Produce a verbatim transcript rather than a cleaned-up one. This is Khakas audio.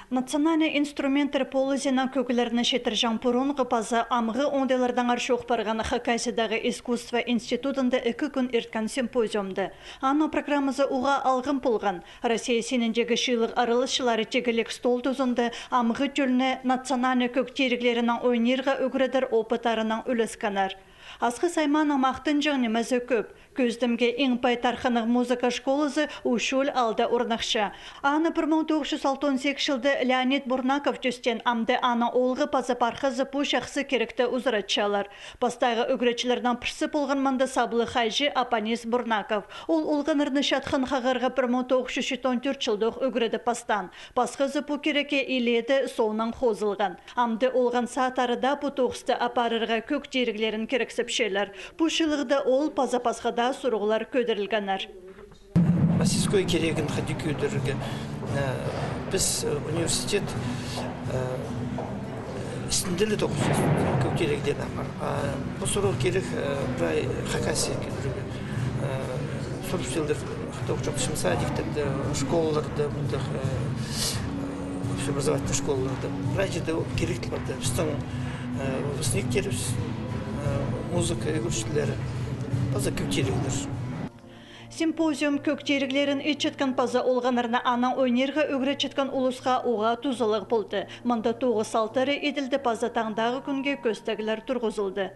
Национальный инструменттер полызинаң кӧглерні читірҷең пурунғы паза амғы оңдайлардаңар чоох парған Хакасиядағы искусство институтында ікі кӱн ирткен симпозиумда. Аның программазы уғаа алғым полған. Россия синіндегі чыылығ араласчылары тигілік стол тузында амғы тӧлні национальный кӧг тиріглерінең ойнирға ӱгредер опыттарынаң ӱлескеннер. Асхыс аймааның махтанҷаң нимезі кӧп. Кӧзідімге, иң пай тархыннығ музыка школазы Усть-Чуль аалда орнахча. Аны пір муң тоғыс чӱс алтон сигізінҷі чылда Леонид Бурнаков тӧстеен, амды аның оолғы паза пархазы пу чахсы киректі узаратчалар. Пастағы ӱгретчілернің пірсі полған мында саблығ хайҷы Апанис Бурнаков. Ол олғаннарны чатхан хағарға пір муң тоғыс чӱс читон тӧрт чылдох ӱгредіп пастаан. Пасхазы пу кирекке илееде соонаң хозылған. Амды олған сааттары даа пу тоғысты апарарға кӧг тиріглерін кирексепчелер. Пу чыылығда ол паза пасха даа сурығлар кӧдірілгеннер. Мастерской кирегін хайди кӧдірерге, э, піс, э, университет, э, істінде ле тоғынчабыс кӧг тиріглерін апарарға. А пу сурығ кирек, э, прай Хакасияға кӧдірерге. Э, сурыбысчалар, тоғынчатхан садиктерде, школаларда, мындағ, э, общеобразовательный школаларда. Прай чирде ол кирек парды. Пістің, э, выпускниктерібіс, э, музыка ӱгретчілері, паза кӧг тиріглер. Симпозиум кӧг тиріглерін итчеткен паза олғаннарны анаң ойнирға ӱгретчеткен улусха уғаа тузалығ полды. Мында тоғыс салтары иділді паза таңдағы кӱнге кӧстеглер турғызылды.